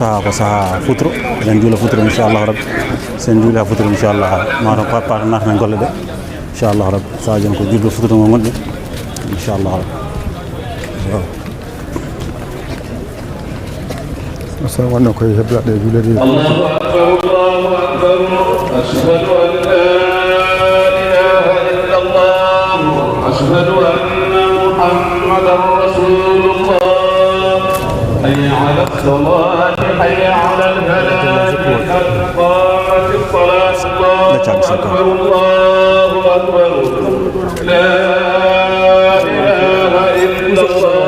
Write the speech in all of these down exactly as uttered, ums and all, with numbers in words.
Saha ko saha futuro, eɗen juula futuro inchallahu rabbi. So en juuli ha futuro inchallah, ma tan pat pat natnen golle ɗe inchallahu rabbi. Saha joni ko julɓe futuro ngo gonɗen inchallahu rabbi. Assalamu aleykum, koye heblade e julede. الله أكبر، الله أكبر. أشهد أن لا إله إلا الله. أشهد أن محمدا رسول الله. حي على الصلاة، حي على الفلاح، قد قامت الصلاة. الله أكبر، الله أكبر. لا إله إلا الله.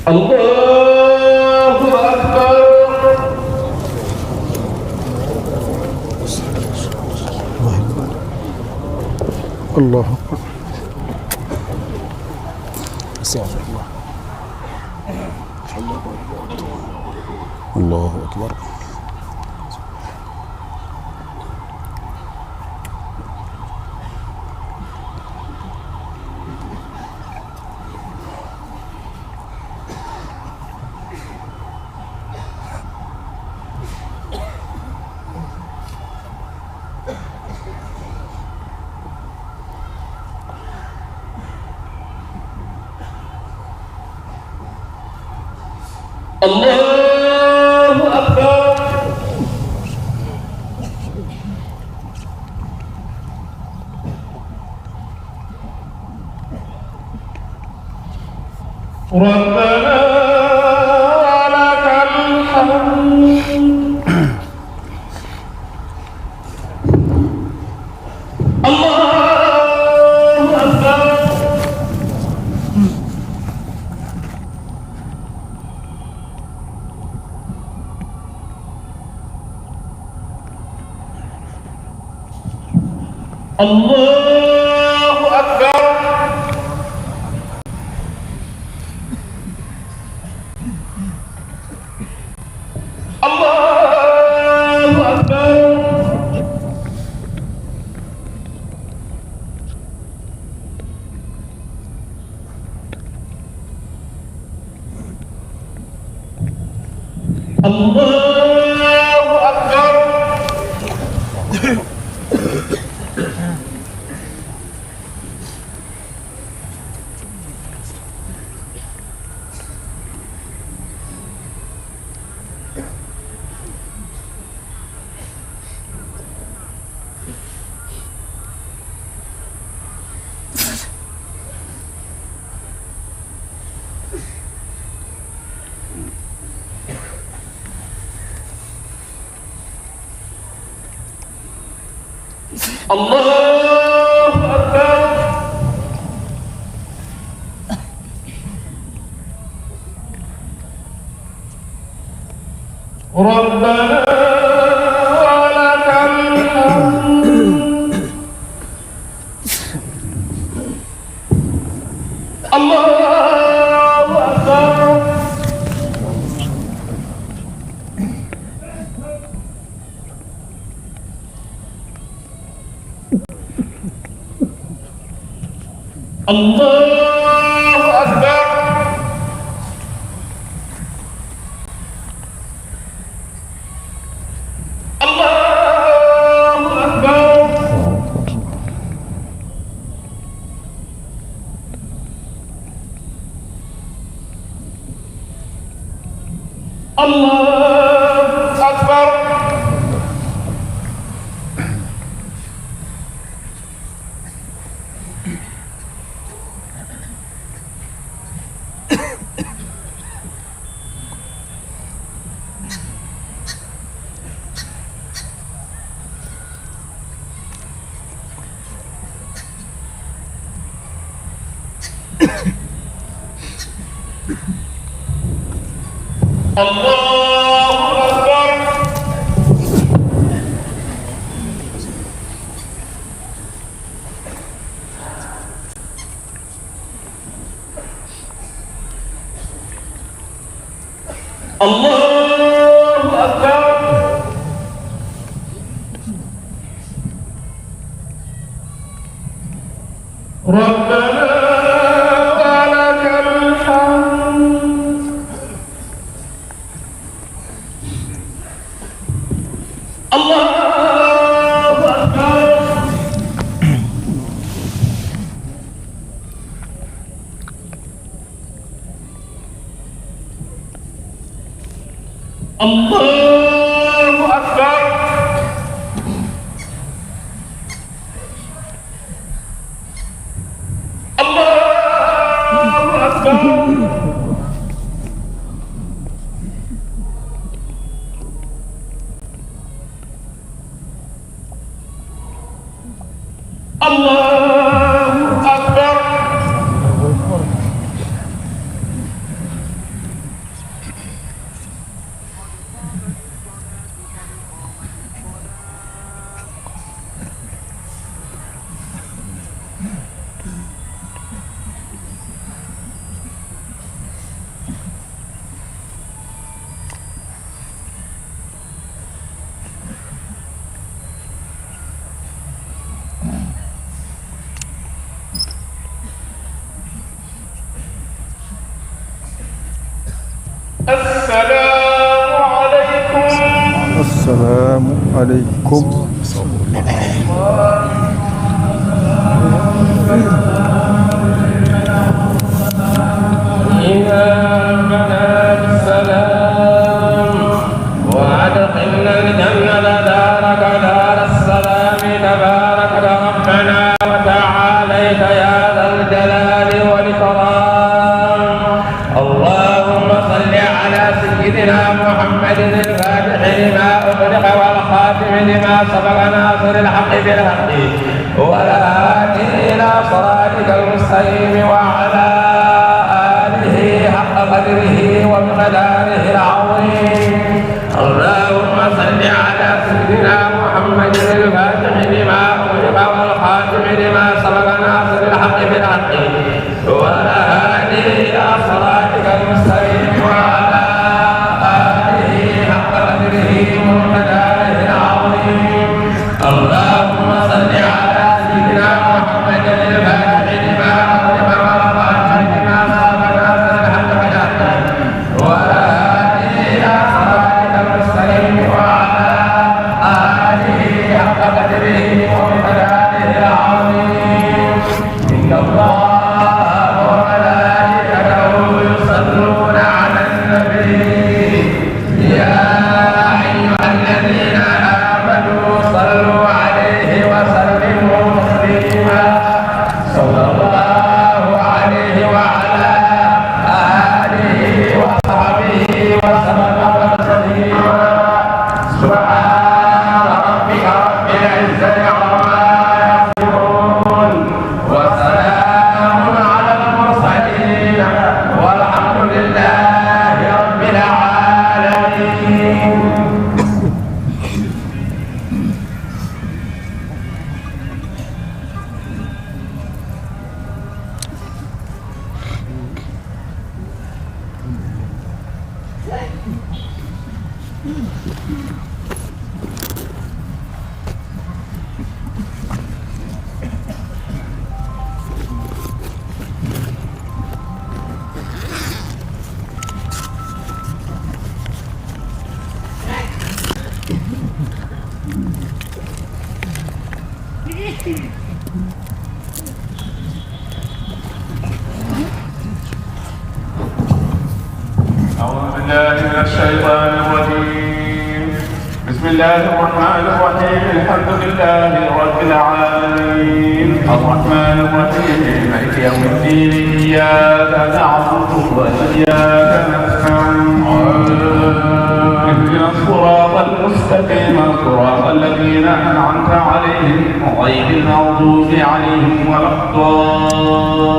الله أكبر. الله أكبر. الله أكبر. الله أكبر. ربنا ولك الحمد. الله أكبر. الله أكبر. الله أكبر. الله أكبر. الله أكبر. ربنا ولك الحمد. الله أكبر. الله أكبر. الله أكبر. الله أكبر. الله أكبر. الله أكبر. ربنا ولك الحمد. الله أكبر. الله أكبر. الله أكبر. الله أكبر. السلام عليكم. السلام عليكم. إلى بلاد السلام. وأدخلنا الجنة دارك دار السلام تبارك ربنا وتعاليت يا ذا الجلال والإكرام. اللهم صل على سيدنا محمد الفاتح لما أغلق والخاتم لما سبق ناصر الحق بالحق والهادي إلى صراطك المستقيم وعلى آله حق قدره ومقداره العظيم. اللهم صل على سيدنا محمد الفاتح لما أغلق والخاتم لما سبق ناصر الحق بالحق والهادي إلى صراطك المستقيم وعلى آله حق قدره ومقداره العظيم. اللهم صل على سيدنا محمد الفاتح لما أغلق والخاتم لما سبق ناصر الحق بالحق والهادي إلى صراطك المستقيم وعلى آله حق قدره ومقداره العظيم. إن الله وملائكته يصلون على النبي. يا أيها الذين آمنوا صلوا عليه وسلموا تسليما. صلى الله عليه وعلى آله وصحبه وسلم تسليما. سبحان ربك رب العزة عما يصفون. وسلام على المرسلين والحمد لله رب العالمين. أعوذ بالله من الشيطان الرجيم. بسم الله الرحمن الرحيم. الحمد لله رب العالمين. الرحمن الرحيم. مالك يوم الدين. إياك نعبد وإياك نستعين. اهدنا الصراط المستقيم. صراط الذين أنعمت عليهم غير المغضوب عليهم ولا الضالين.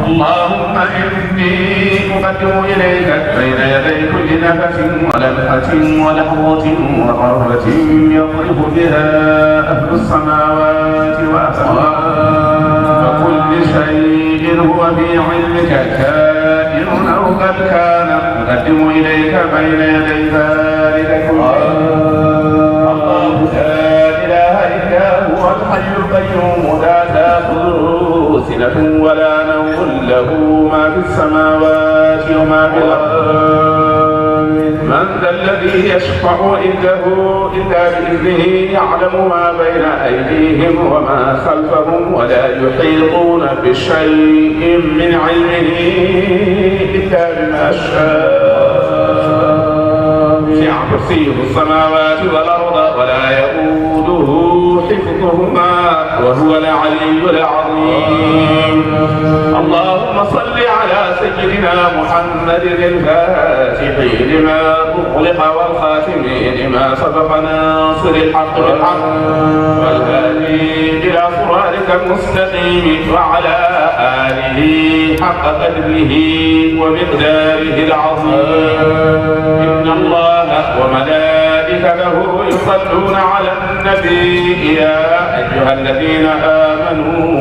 اللهم إني أقدم إليك بين يدي كل نفس ولمحة ولحظة وقربة يطرف بها أهل السماوات وأهل الأرض. فكل شيء هو في علمك كائن أو قد كان نقدم إليك بين يدي ذلك كله. الله لا إله إلا هو الحي القيوم لا تأخذه سنة ولا نوم له ما في السماوات وما في الأرض. من ذا الذي يشفع عنده إلا بإذنه يعلم ما بين أيديهم وما خلفهم ولا يحيطون بشيء من علمه إلا بما شاء. وسع كرسيه السماوات والأرض ولا يؤوده حفظهما وهو العلي العظيم. اللهم صل على سيدنا محمد الفاتح لما أغلق والخاتم لما سبق ناصر الحق بالحق والهادي إلى صراطك المستقيم وعلى آله حق قدره ومقداره العظيم. إن الله وملائكته يصلون على النبي يا أيها الذين آمنوا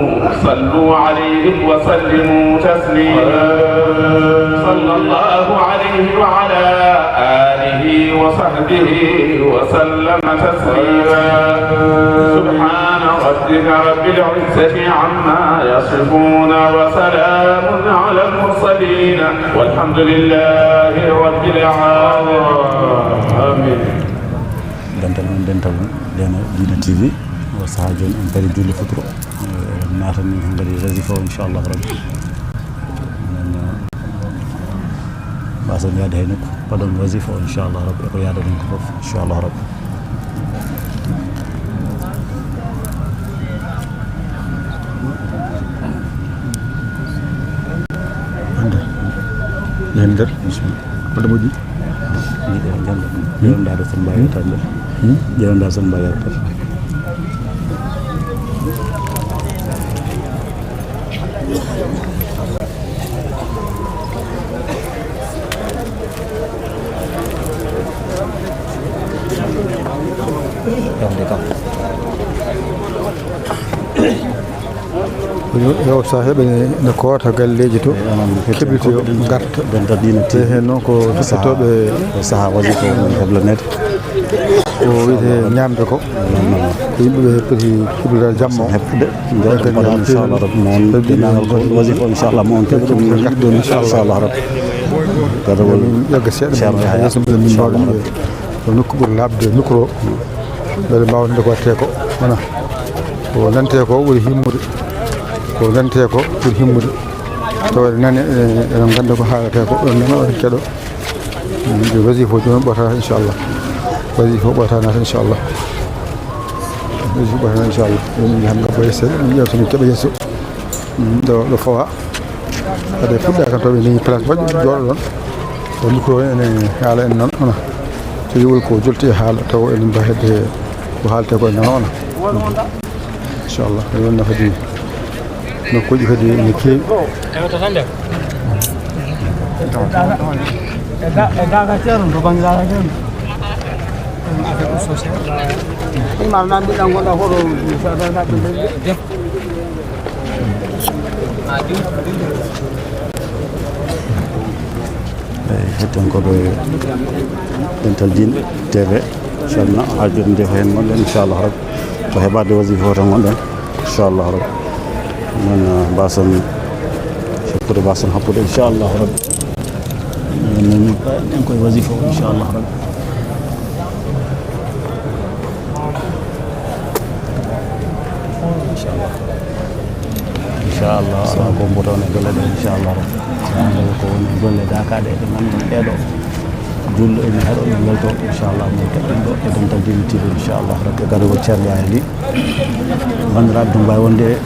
صلوا عليه وسلموا تسليما. صلى الله عليه وعلى آله وصحبه وسلم تسليما. سبحان ربك رب العزة عما يصفون وسلام على المرسلين والحمد لله رب العالمين. آمين. Dental men, dental men, Leena Diina T V. O sahaa jooni en kadi julde futuro. Eh, eɗen naatani heen kadi wasifa o, inchallahu rabbi. Enen, eh, mbaasen yaade hay nokku, mbaɗen wasifa o, inchallahu rabbi, e ko yaadaten ko fof, inchallahu rabbi. Nder, nder, bisimilla. Holto moƴƴi? Ƴeewanɗaa ɗo tan mbaawata nder. Ƴeewanɗaa tan mbaawata. Ƴeewde kam. Yo, yo saaheeɓe ne, ne koota galleeji to, keblito yo ngarta. Dental Diina T V. Te heen noon ko toppitooɓe. Ko sahaa wasifa o ɗum heblanede. Ko wiyetee ñaamde ko. Ko yimɓe ɓe poti keblitaade jamma o. Heɓde. Nden kadi, inchallah rabbi, mo on keɓnangal ko wasifa o, inchallah, mo on keɓa ɗum, inchallah rabbi. Gadawol. Min ƴegga seeɗa, ceerno Yahya, yeeso mum, min mbawa ɗum. Ko nokku ɓuri laaɓde, micro. Mbeɗa mbaawa nde ko waɗetee ko, wona ko nantee ko ɓuri himmude. Ko nantee ko ɓuri himmude. Tawa ene nane, e, eɗen ngannda ko haaletee ko, oɗon nana, oɗon keɗo. Min mbiya wasifa o jooni ɓooyata, inchallah. Wasifa o ɓooyata naata, inchallah. Wasifa o ɓooyata naata, inchallah. Min mbiya kam ngabba yeeso, min ƴeewta, min keɓa yeeso. Mm, ɗo, ɗo fawa. Kadi fuɗɗa kam tawi ni place moƴƴo jooɗo ɗon. O micro ene haala en noon, hona. So yowol ko jolti e haala, tawa ene mbawi hedde ko haalte ko e noon, hona. Inchallah, e wonna kadi nokkuji kadi ne keewi. E ga-, e gaga ceerno, to banggue gaga ceerno. Ɗum affaire social. Imam nan mbiɗa gonɗa hoto. Eyi, heɗiyankoɓe Dental Diine T V, inchallah, haa jooni nde ko heen ngonɗen, inchallah rabbi. Ko heɓaade wasifa o tan ngonɗen, inchallah rabbi. Noon, eh, mbasen soppude, mbasen happude, inchallah rabbi. Noon, noon, en koye wasifa o, inchallah rabbi. Inchallah. Inchallah, alaa ko mboto woni golle ɗe, inchallah rabbi. Alaa ko woni golle daakaaɗe ɗe ngannduɗaa ɗee ɗo. Julɗo ene heɗo, ene welto, inchallah, mo keɗɗinɗo e Dental Diine T V, inchallah rabbi, e gadowol ceerno Yahya Ly. Banndiraaɓe, ɗum mbaawi wonde e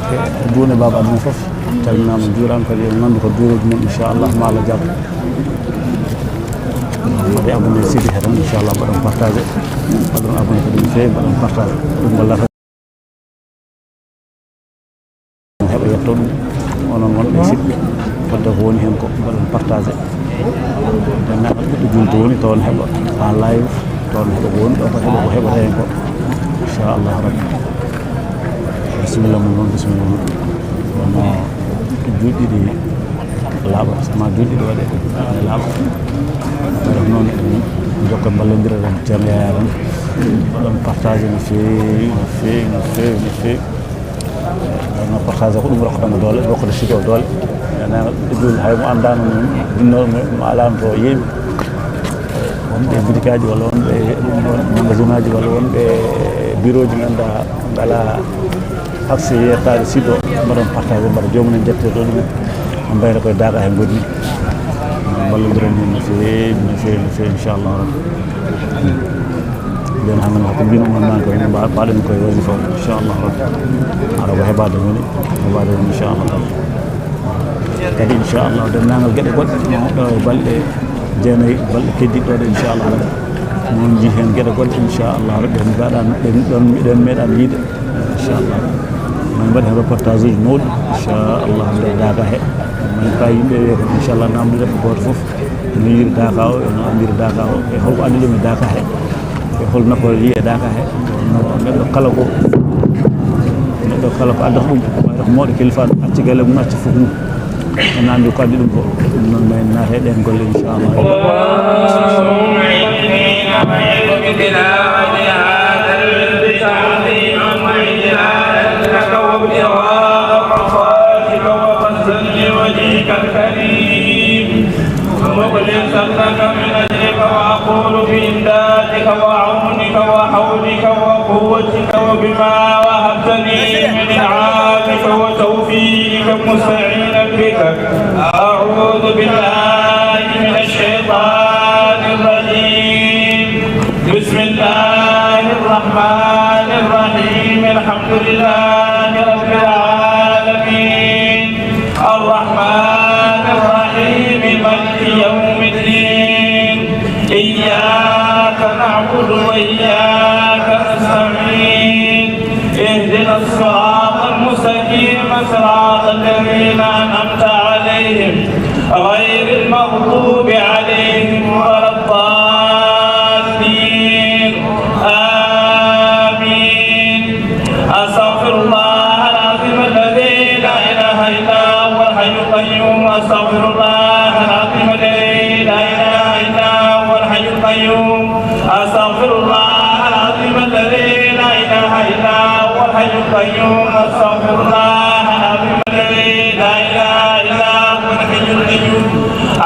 duune baaba aduna fof. Calminaama, njuuraama, kadi en nganndu ko duureeji mum, inchallah, ma Allah jaab. Mbaɗe abonné sidi he tan, inchallah, mbaɗon partagé. Mbaɗon abonné kadi no feewi, mbaɗon partagé. Ɗum wallata heɓa yetto ɗum. Onon wonɓe sidi, fodde ko woni heen ko, mbaɗon partagé. Dendagal ɓiɗɗo julde woni toon heɓa en live, toon heɓa ko woni ɗo, ko heɓa ko heɓata heen ko. Inchallah rabbi. Bisimilla mum noon, bisimilla mum. Wonno juuɗe ɗiɗi. Laaɓa, sama duuɓi ɗiɗi waɗe, ene laaɓa. Ɓe ɗon noon, eɗen njokka ballondiral, eɗen teema yaaya tan. Waɗon partage no feewi, no feewi, no feewi, no feewi. Ɗon no partage ko ɗum rokkata mo doole, rokkata siko doole. Yana ɗum hay mo anndaano noon, jinnooɗo mo, mo alaano to yeeɓi. Wonɓe e bitikaaji walla wonɓe e ɗum ɗoon magasinaaji walla wonɓe e birooji ngannduɗaa ngalaa accès yettaade site o, mbaɗon partage, mbaɗa joomum en njettoto ɗumen. On mbayra koye daaka he ngonmi. Ballondiren heen no feewi, no feewi, no feewi, inchallah rabbi. Nden hannde ko mbino mon nan ko heen mba-, mbaɗen koye wasifa o, inchallah rabbi. Ara ko heɓaade woni, heɓaade woni, inchallah rabbi. Kadi, inchallah, denndaangal geɗe goɗɗe, ɗo e balɗe jeenayi, balɗe keddiɗe ɗo ɗe, inchallah rabbi. Min njii heen geɗe goɗɗe, inchallah rabbi. Ɗen mbaɗan, ɗen ɗon, ɗen meeɗan yiide. Inchallah. Min mbaɗi heen reportage uji mawɗi, inchallah, nder daaka he. Min mbawi yimɓe ɓe ko, inchallah, namdude ko gooto fof no yiiri daaka o, e no anndiri daaka o, e holko addi ɗum e daaka he, e hol nafoore yiyi e daaka he. No neɗɗo kala ko, neɗɗo kala ko addata ɗum, wayata ko mawɗo kilifa, acci galle mum, acci fof mum. En anndi ko addi ɗum ko. Ɗum noon, ma en naat e ɗeen golle, inchallah. اللهم إني نويت تلاوة هذا الورد تعظيما وإجلالا لك وابتغاء مرضاتك وقصدا لوجهك الكريم، مخلصا لك من أجلك، وأقول بإمدادك وعونك وحولك وقوتك وبما وهبتني من إنعامك وتوفيقك مستعينا بك، أعوذ بالله من الشيطان الرجيم. بسم الله الرحمن الرحيم. الحمد لله رب العالمين. الرحمن الرحيم. مالك يوم الدين. إياك نعبد وإياك نستعين. اهدنا الصراط المستقيم، صراط الذين أنعمت عليهم، غير المغضوب عليهم ولا الضالين. آمين. أستغفر الله العظيم الذي لا إله إلا هو الحي القيوم. أستغفر الله العظيم الذي لا إله إلا هو الحي القيوم. أستغفر الله العظيم الذي لا إله إلا هو الحي القيوم. أستغفر الله العظيم الذي لا إله إلا هو الحي القيوم.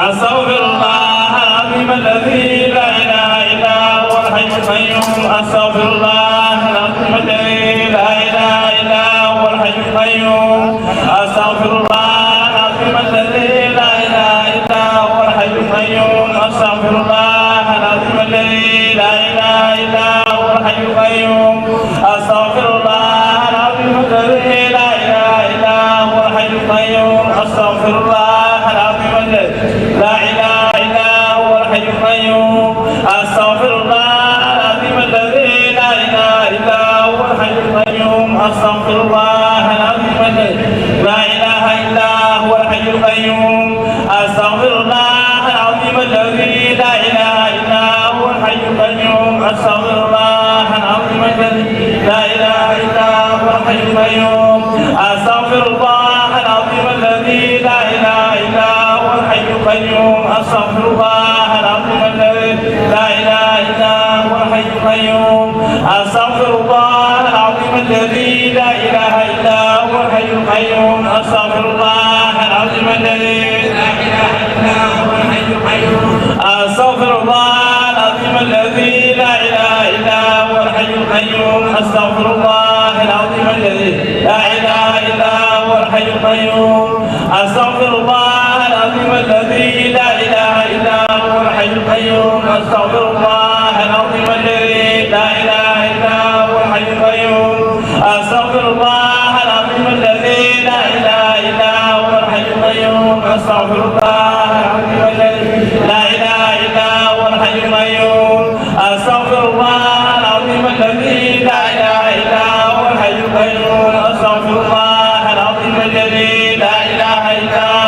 أستغفر الله العظيم الذي لا إله إلا هو الحي القيوم. أستغفر الله العظيم الذي لا إله إلا هو الحي القيوم. أستغفر الله العظيم الذي لا إله إلا هو الحي القيوم. أستغفر الله العظيم الذي لا إله إلا هو الحي القيوم. أستغفر الله العظيم الذي لا إله إلا هو الحي القيوم. أستغفر الله العظيم الذي لا إله إلا هو الحي القيوم. أستغفر الله العظيم الذي لا إله إلا هو الحي القيوم. أستغفر الله العظيم الذي لا إله إلا هو الحي القيوم. أستغفر الله العظيم الذي لا إله إلا هو الحي القيوم. أستغفر الله العظيم الذي لا إله إلا هو الحي القيوم. أستغفر الله العظيم الذي لا إله إلا هو الحي القيوم. أستغفر الله العظيم الذي لا إله إلا هو الحي القيوم. أستغفر الله العظيم الذي لا إله إلا هو الحي القيوم. أستغفر الله العظيم الذي لا إله إلا هو الحي القيوم. أستغفر الله العظيم الذي لا إله إلا هو الحي القيوم. أستغفر الله العظيم الذي لا إله إلا هو الحي القيوم. أستغفر الله العظيم الذي لا إله إلا هو الحي القيوم. أستغفر الله العظيم الذي لا إله إلا هو الحي القيوم. أستغفر الله العظيم الذي لا إله إلا هو الحي القيوم. أستغفر الله العظيم الذي لا إله إلا هو الحي القيوم. أستغفر الله العظيم الذي لا إله إلا هو الحي القيوم. أستغفر الله العظيم الذي لا إله إلا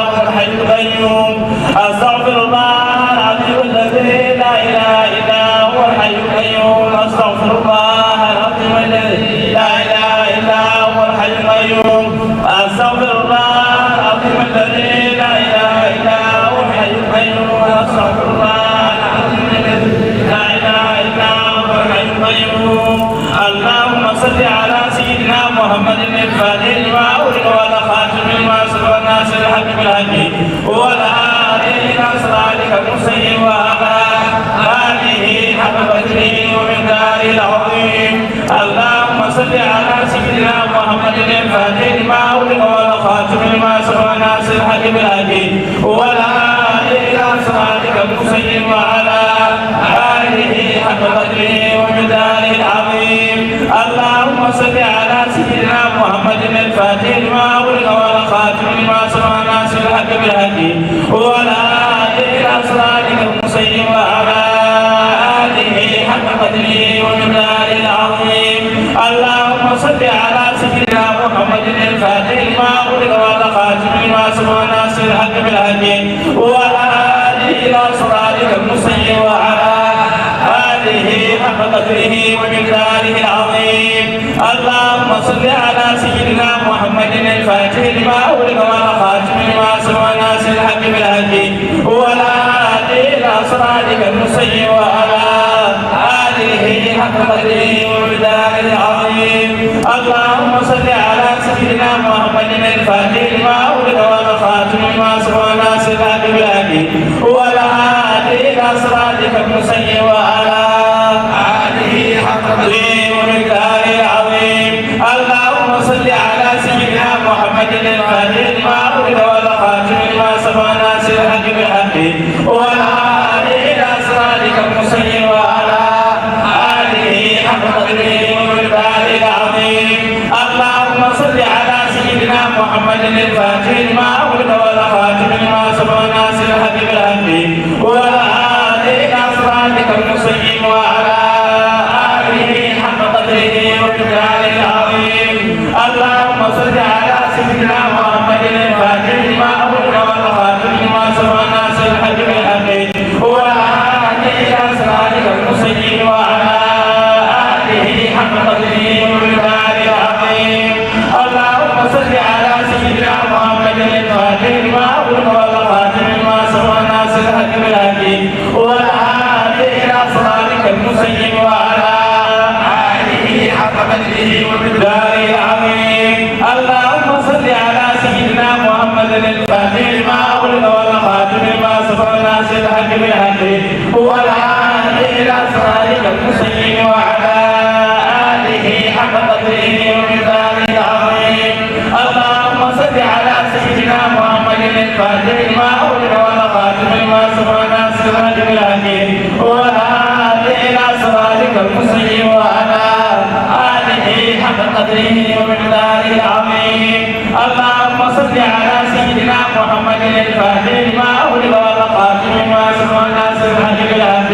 الفاتح لما أغلق والخاتم لما سبق ناصر الحق بالحق والهادي إلى صراطك المستقيم وعلى آله حق قدره ومقداره العظيم. اللهم صل على سيدنا محمد الفاتح لما أغلق والخاتم لما سبق ناصر الحق بالحق والهادي إلى صراطك المستقيم وعلى آله حق قدره ومقداره العظيم. اللهم صل على سيدنا محمد الفاتح لما أغلق والخاتم لما سبق ناصر الحق بالحق والهادي إلى صراطك المستقيم وعلى آله حق قدره ومقداره العظيم. اللهم صل على سيدنا محمد الفاتح لما أغلق والخاتم لما سبق ناصر الحق بالحق والهادي إلى صراطك المستقيم وعلى آله حق قدره ومقداره العظيم. اللهم صل على سيدنا محمد الفاتح لما أغلق والخاتم لما سبق ناصر الحق بالحق والهادي إلى صراطك المستقيم وعلى آله حق قدره ومقداره العظيم. اللهم صل على سيدنا محمد الفاتح لما أغلق والخاتم لما سبق ناصر الحق بالحق والهادي إلى صراطك المستقيم وعلى آله حق قدره ومقداره العظيم. اللهم صل على سيدنا محمد الفاتح لما أغلق والخاتم لما سبق ناصر الحق بالحق والهادي إلى صراطك المستقيم وعلى آله حق قدره ومقداره العظيم. اللهم صل على سيدنا محمد الفاتح لما أغلق والخاتم لما سبق ناصر الحق بالحق والهادي إلى صراطك المستقيم وعلى آله حق قدره ومقداره العظيم. اللهم صل على سيدنا محمد الفاتح لما أغلق والخاتم لما سبق ناصر الحق بالحق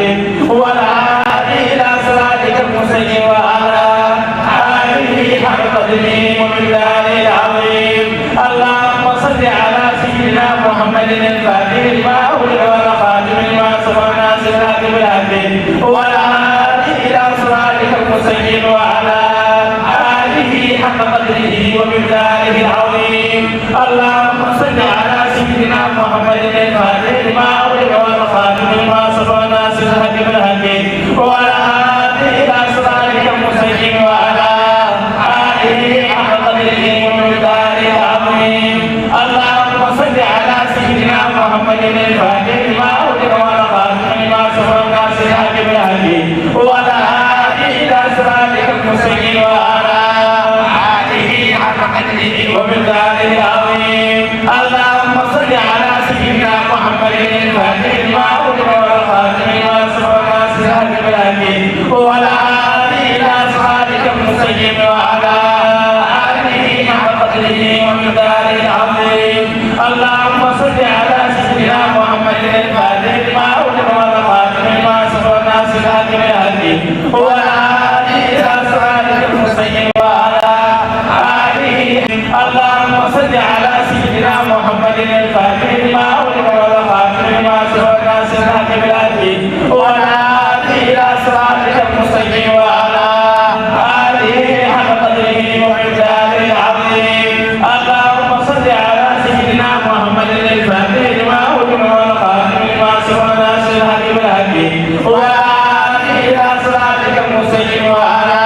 والهادي إلى صراطك المستقيم وعلى آله حق قدره ومقداره العظيم. اللهم صل على سيدنا محمد الفاتح لما أغلق والخاتم لما سبق ناصر الحق بالحق والهادي إلى صراطك المستقيم وعلى آله حق قدره ومقداره العظيم. اللهم صل على سيدنا محمد الفاتح لما أغلق والخاتم لما سبق ناصر الحق بالحق والهادي إلى صراطك المستقيم وعلى آله حق قدره ومقداره العظيم. اللهم صل على سيدنا محمد الفاتح لما أغلق والخاتم لما سبق ناصر الحق بالحق والهادي إلى صراطك المستقيم وعلى آله حق قدره ومقداره العظيم. اللهم صل على سيدنا محمد الفاتح لما أغلق والخاتم لما سبق ناصر الحق بالحق والهادي إلى صراطك المستقيم وعلى آله حق قدره ومقداره العظيم. اللهم صل على سيدنا محمد الفاتح لما أغلق والخاتم لما سبق ناصر الحق بالحق والهادي إلى صراطك المستقيم وعلى آله. اللهم صل على سيدنا محمد الفاتح لما أغلق والخاتم لما سبق ناصر الحق بالحق والهادي إلى صراطك المستقيم وعلى آله حق قدره ومقداره العظيم. اللهم صل على سيدنا محمد الفاتح لما أغلق والخاتم لما سبق ناصر الحق بالحق والهادي إلى صراطك المستقيم وعلى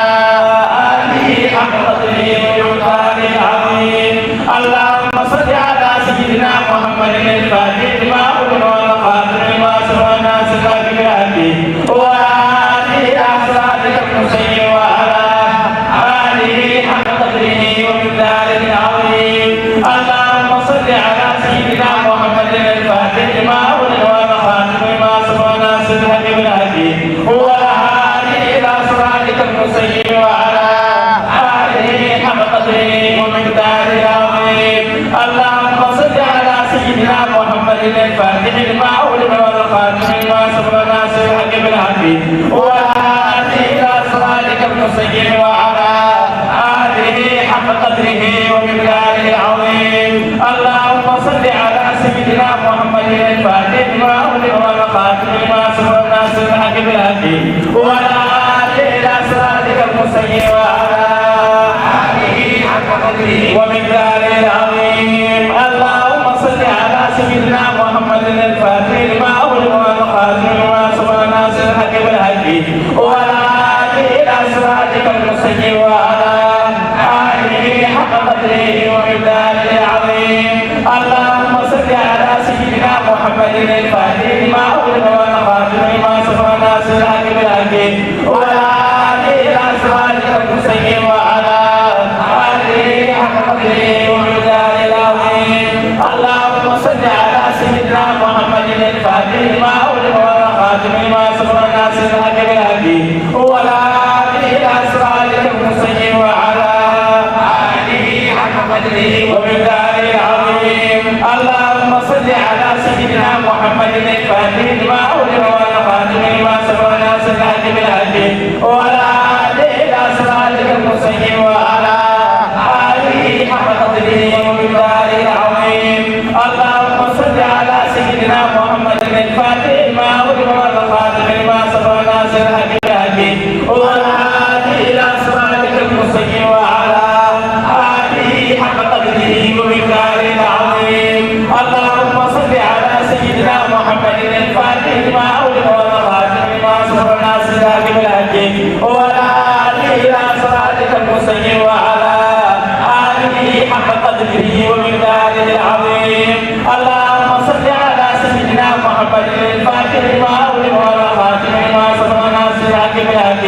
آله حق قدره ومقداره العظيم. اللهم صل على سيدنا محمد الفاتح لما أغلق والخاتم لما سبق ناصر الحق بالحق وعلى آله إلى صراطك المستقيم وعلى آله حق قدره ومقداره العظيم. اللهم صل على سيدنا محمد الفاتح لما أغلق والخاتم لما سبق ناصر الحق بالحق وعلى آله إلى صراطك المستقيم وعلى آله حق قدره ومقداره العظيم. اللهم صل على سيدنا محمد الفاتح لما أغلق والخاتم لما سبق ناصر الحق بالحق وعلى آله إلى صراطك المستقيم وعلى آله حق قدره ومقداره العظيم. اللهم صل على سيدنا محمد الفاتح لما أغلق والخاتم لما سبق ناصر الحق بالحق وعلى آله إلى صراطك المستقيم وعلى آله حق قدره ومقداره العظيم. اللهم صل على سيدنا محمد الفاتح لما أغلق والخاتم لما سبق ناصر الحق بالحق وعلى آله إلى صراطك المستقيم وعلى آله حق قدره ومقداره العظيم. اللهم صل على سيدنا محمد الفاتح لما أغلق والخاتم لما سبق ناصر الحق بالحق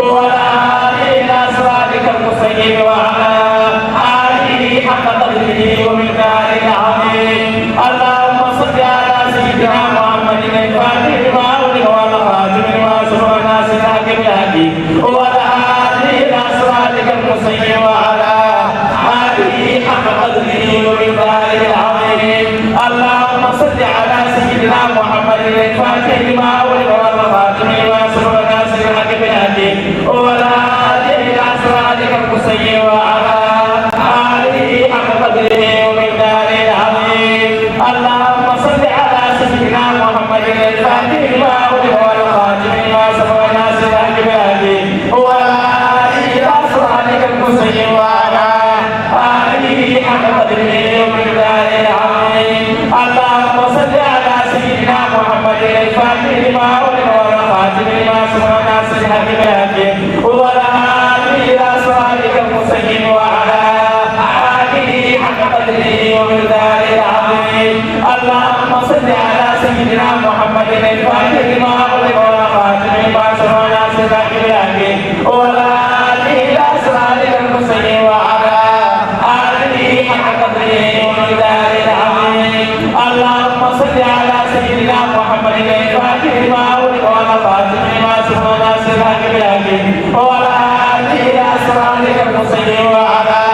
وعلى آله إلى صراطك المستقيم وعلى آله حق قدره ومقداره العظيم. اللهم صل على سيدنا محمد الفاتح لما أغلق والخاتم لما سبق ناصر الحق بالحق وعلى آله إلى صراطك المستقيم وعلى آله حق قدره ومقداره العظيم. اللهم صل على سيدنا محمد الفاتح لما أغلق والخاتم لما سبق ناصر الحق بالحق وعلى آله إلى صراطك المستقيم وعلى آله حق قدره ومقداره العظيم. اللهم صل على سيدنا محمد الفاتح لما أغلق والخاتم لما سبق ناصر الحق بالحق وعلى آله إلى صراطك المستقيم وعلى آله حق قدره ومقداره العظيم. اللهم صل على سيدنا محمد الفاتح لما أغلق والخاتم لما سبق ناصر الحق بالحق وعلى آله إلى صراطك المستقيم وعلى آله حق قدره ومقداره العظيم. اللهم صل على سيدنا محمد الفاتح لما أغلق والخاتم لما سبق ناصر الحق بالحق وعلى آله إلى صراطك المستقيم وعلى آله حق قدره ومقداره العظيم. اللهم صل على سيدنا محمد الفاتح لما أغلق والخاتم لما سبق ناصر الحق بالحق وعلى آله إلى صراطك المستقيم وعلى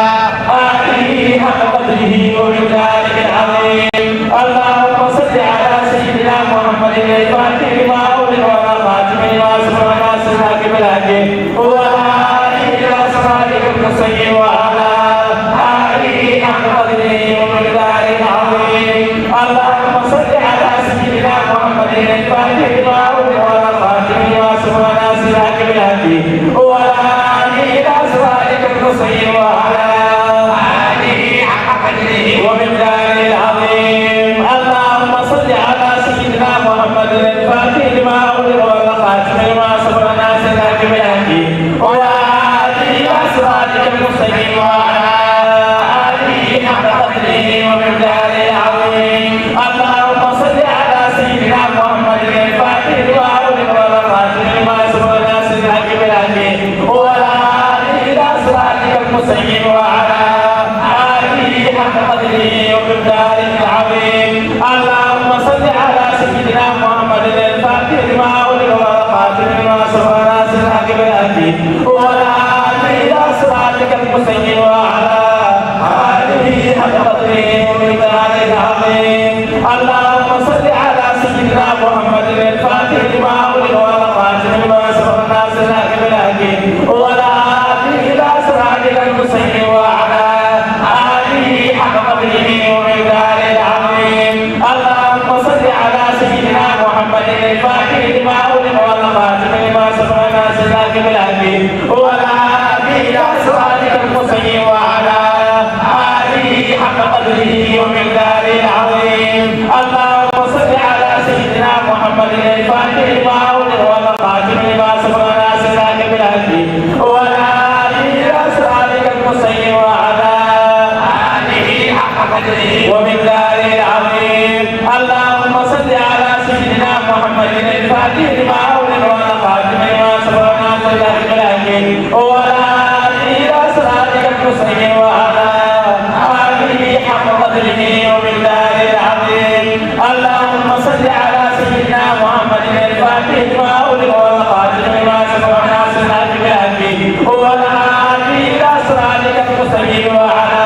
آله حق قدره ومقداره العظيم. اللهم صل على سيدنا محمد الفاتح لما أغلق والخاتم لما سبق ناصر الحق بالحق وعلى آله إلى صراطك المستقيم وعلى آله حق قدره ومقداره العظيم. اللهم صل على سيدنا محمد الفاتح لما أغلق والخاتم لما سبق ناصر الحق بالحق وعلى آله إلى صراطك المستقيم وعلى آله حق قدره ومقداره العظيم. اللهم صل على سيدنا محمد الفاتح لما أغلق والخاتم لما سبق ناصر الحق بالحق وعلى آله إلى صراطك المستقيم وعلى آله حق قدره ومقداره العظيم. اللهم صل على سيدنا محمد الفاتح لما أغلق والخاتم لما سبق ناصر الحق بالحق وعلى آله إلى صراطك المستقيم وعلى آله حق قدره ومقداره العظيم. اللهم صل على سيدنا محمد الفاتح لما أغلق والخاتم لما سبق ناصر الحق بالحق وعلى آله إلى صراطك المستقيم وعلى آله حق قدره ومقداره العظيم. اللهم صل على سيدنا محمد الفاتح لما أغلق والخاتم لما سبق ناصر الحق بالحق وعلى آله إلى صراطك المستقيم وعلى آله حق قدره ومقداره العظيم. اللهم صل على سيدنا محمد الفاتح لما أغلق والخاتم لما سبق ناصر الحق بالحق وعلى آله إلى صراطك المستقيم وعلى آله حق قدره ومقداره العظيم. اللهم صل على سيدنا محمد الفاتح لما أغلق والخاتم لما سبق ناصر الحق بالحق وعلى آله إلى صراطك المستقيم وعلى آله حق قدره ومقداره العظيم. اللهم صل على سيدنا محمد الفاتح لما أغلق والخاتم لما وعلى آله حق قدره ومقداره العظيم. اللهم صل على سيدنا محمد الفاتح لما أغلق والخاتم لما سبق ناصر الحق بالحق والهادي إلى صراطك المستقيم وعلى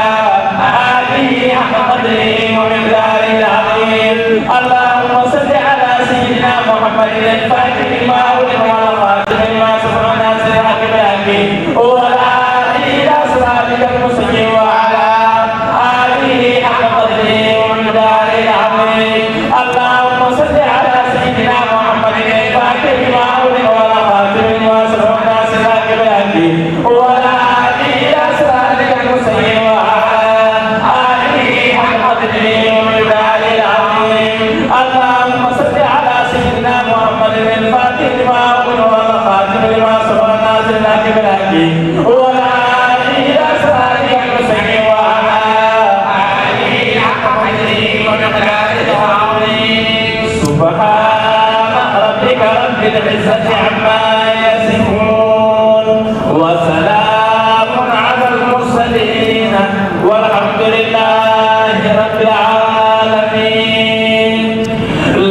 آله حق قدره ومقداره العظيم. اللهم صل على سيدنا محمد الفاتح لما أغلق والخاتم لما سبق ناصر الحق بالحق والهادي إلى صراطك المستقيم وعلى آله حق قدره ومقداره العظيم. اللهم صل على سيدنا محمد الفاتح لما أغلق والخاتم لما سبق ناصر الحق بالحق والهادي إلى صراطك المستقيم وعلى آله حق قدره ومقداره العظيم. اللهم صل على سيدنا محمد الفاتح لما أغلق والخاتم لما سبق ناصر الحق بالحق والهادي إلى صراطك المستقيم وعلى آله حق قدره ومقداره العظيم. سبحان ربك رب العزة عما يصفون، وسلام على المرسلين، والحمد لله رب العالمين.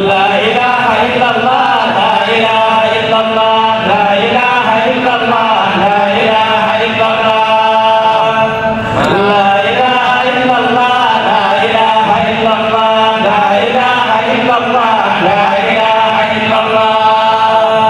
لا إله إلا الله، لا إله إلا الله، لا إله إلا الله، لا إله إلا الله. لا إله إلا الله، لا إله إلا الله، لا إله إلا الله، لا إله إلا الله.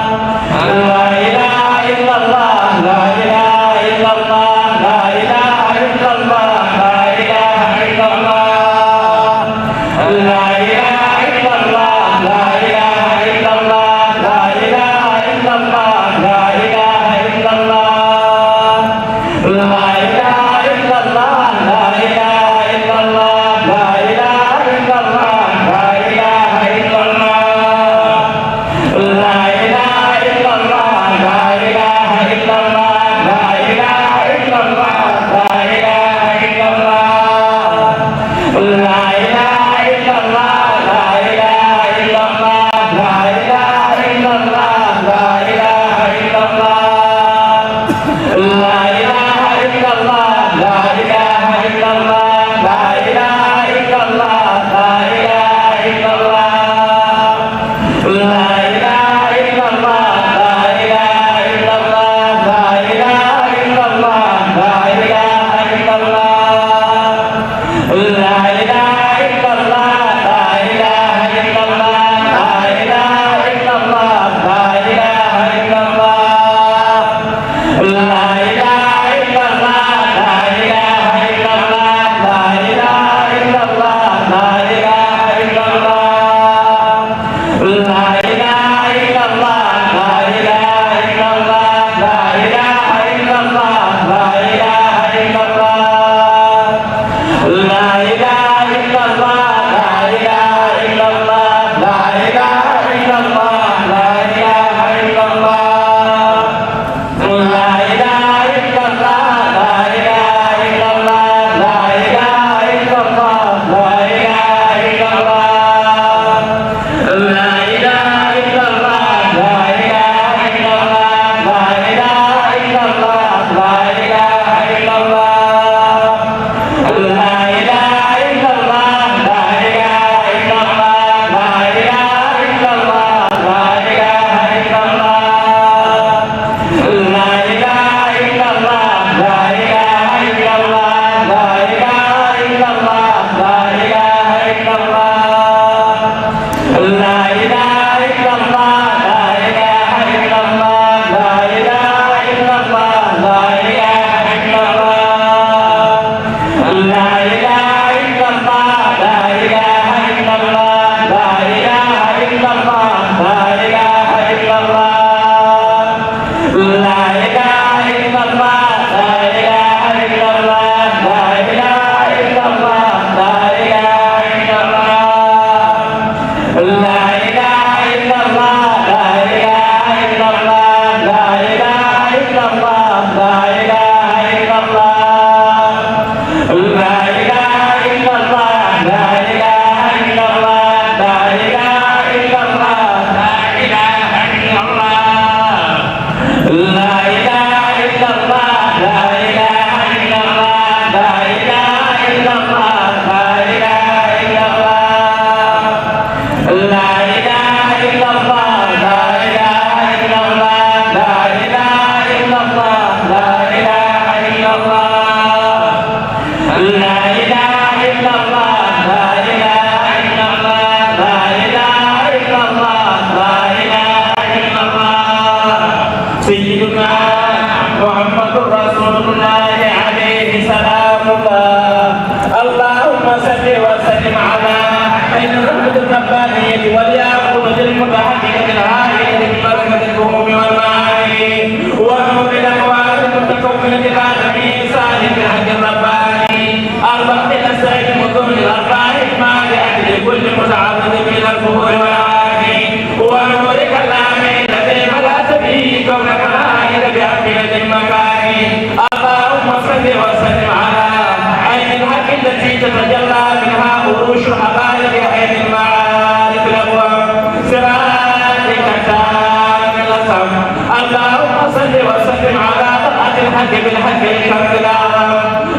بالحق الكرم الأعظم،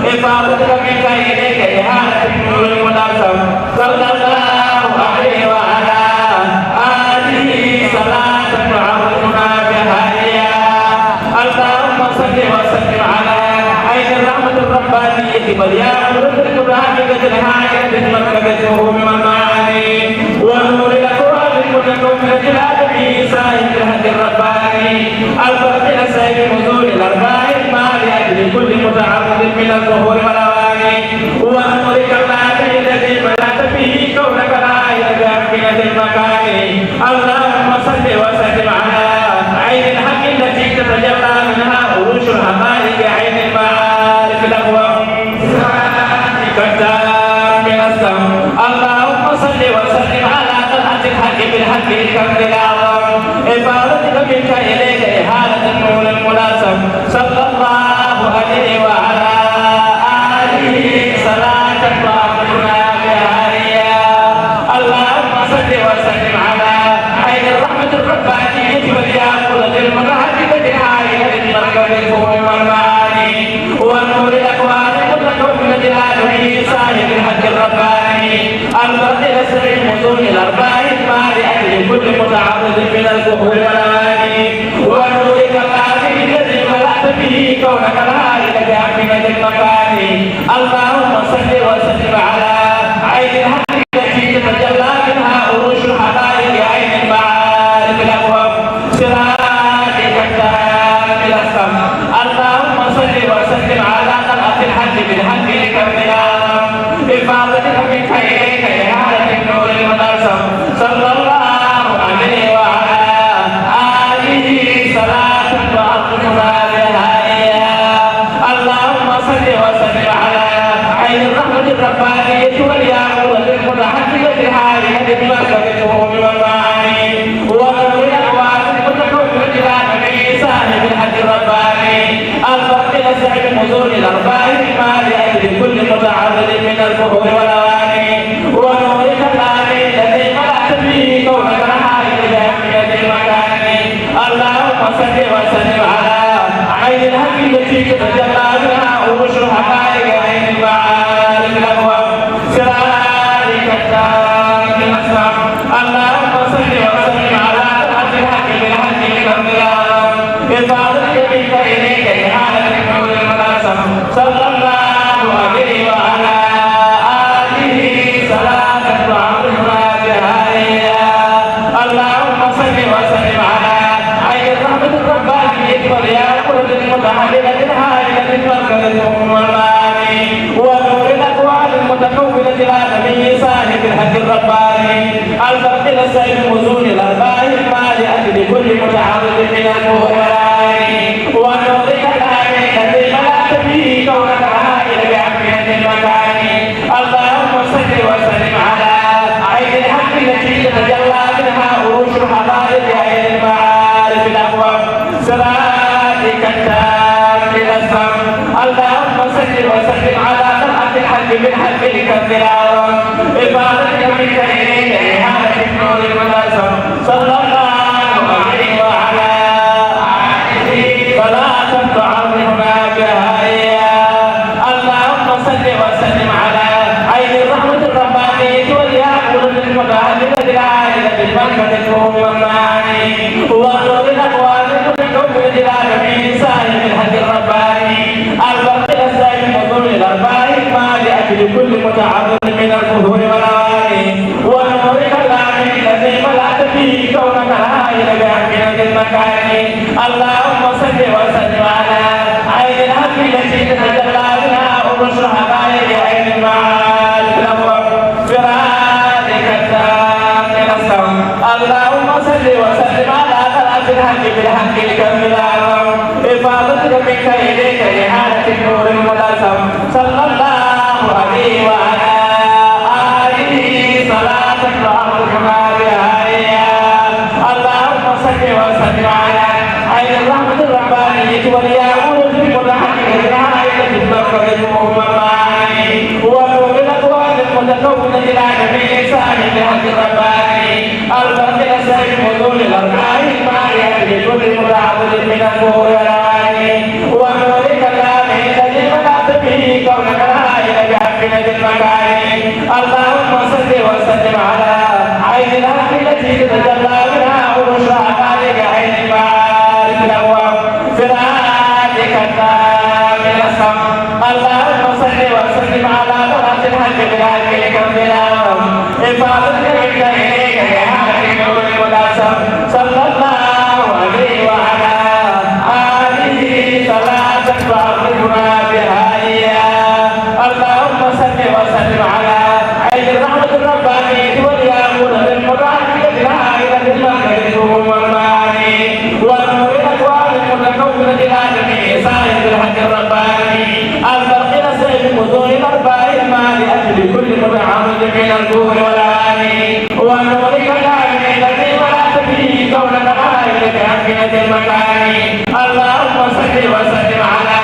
إفاضتك منك إليك إهانة النور المنظم، صلى الله عليه وعلى آله صلاة تعرفنا بها إياه. اللهم صل وسلم على عين الرحمة الربانية والياقوتة المتحققة الهائلة المركبة الفهوم والمعاني ونور الأكوان المتكونة الآدمي صاحب الحق الرباني الفرد السيد نزول الأرباح المالئة لكل متعرض من الظهور والأواني ونورك الآدمي الذي ملأت به كونك الهائل بأمكنة المكان. اللهم صل وسلم على عين الحق التي تتجلى منها عروش الحقائق عين المعارف الأقوم. كالتام الأسلم. اللهم صل وسلم على طلعة الحق بالحق الكرم الأعظم، إفاضتك منك إليك إهالة النور الملازم، صلى الله عليه وعلى آله صلاة تعرفنا بها إياه. اللهم صل وسلم على عين الرحمة الربانية والياقوتة المتحققة الهائلة المركب الفهوم والمعاني ونور الأكوان المتكونة الآدمي صاحب الحق الرباني الفرد السيد نزول الأرباح المالئة لكل متعرض من الكفر والأواني ونورك الآدمي الذي ملأت به كونك الهائل بأمكنة المكان. اللهم صل وسلم على عين الحق التي تتجلى منها عروش الحقائق عين المعارف الأقوم، صراطك التام الأسلم. اللهم صل وسلم على طلعة الحق بالحق لكرم العالم، إفاضتك منك إليك إهالة النور المنظم، صلى الله عليه وعلى آله صلاة تعرفنا بها إياه. اللهم صل وسلم على عين الرحمة الربانية والياقوتة المتحققة الهائلة بمركب الفهوم والمعاني ونور الأكوان المتكونة إلى نبي صاحب الحق الرباني الفرد السعيد نزول الأرباح المالئة لكل متعرض من الفهوم والأواني ونورك الآدمي الذي ملأت به كونك الهائل بأهمية المكان. اللهم صل وسلم على عين الحق التي تتجلى منها عروش الحقائق عين المعارف الأقوم، صراطك التام الأسلم. اللهم صل وسلم على طلعة الحق بالحق لكرم العالم، إفاضتك منك إليك إهالة النور المنظم، صلى الله عليه وعلى آله صلاة تعرفنا بها إياه. اللهم صل وسلم على عين الرحمة الربانية والياقوتة المتحللة الهائلة المركز الأم والمعاني ونور الأكوان المتكونة الآدمي صاحب الحق الرباني الفرد السيد نزول الأرباح المالئة لكل متعرض من الكفر والأواني ونورك الآدمي الذي ملأت به كونك الهائل بأمكنة المكان. اللهم صل وسلم على عين الحق التي تتجلى منها عروش الحقائق عين المعارف الأقوم، صراطك التام الأسلم. اللهم صل وسلم على طلعة الحق بالحق لكرم العالم، إفاضتك منك إليك إهالة النور المنظم، صلى الله عليه وعلى آله صلاة تعرفنا بها إياه. اللهم صل وسلم على عين الرحمة الربانية والياقوتة المتعلقة بالعائلة بالمركز الفهوم والمعاني ونور الأكوان المتكونة إلى نبي صاحب الحق الرباني الفرد السيد نزول الأرباح المالئة لكل متعرض من الكفر والأواني ونورك الآدمي الذي ملأت به كونك الهائل بأمكنة المكان. اللهم صل وسلم على عين الحق التي تتجلى منها عروش الحقائق عين المعارف الأقوم، صراطك التام الأسلم. اللهم صل وسلم على طلعة الحق بالحق لكرم العالم، إفاضتك منك إليك إهالة النور الملازم، صلى الله عليه وعلى آله صلاة تعرفنا بها إياه. اللهم صل وسلم على عين الرحمة الربانية والياقوتة المتحققة الهائلة المركز الأم والمعاني ونور الأكوان المتكونة إلى نبي صاحب الحق الرباني الفرد السيد نزول الأرباح المالئة لكل متعرض من الكفر والأواني ونور صلى الله عليه وعلى آله صلاة تعرفنا بها إياه. اللهم صل وسلم على عين الرحمة الربانية والياقوتة المتحققة الحائرة المركز الفهوم والمعاني ونور الأكوان المتكونة إلى جميع صاحب الحق الرباني البرق السيف المضيء الأرباح المالئة لكل متعرض من الكفر والعاني. ونورك العالم الذي ملأت به كونك الحائر بأمكنة المكان. اللهم صل وسلم على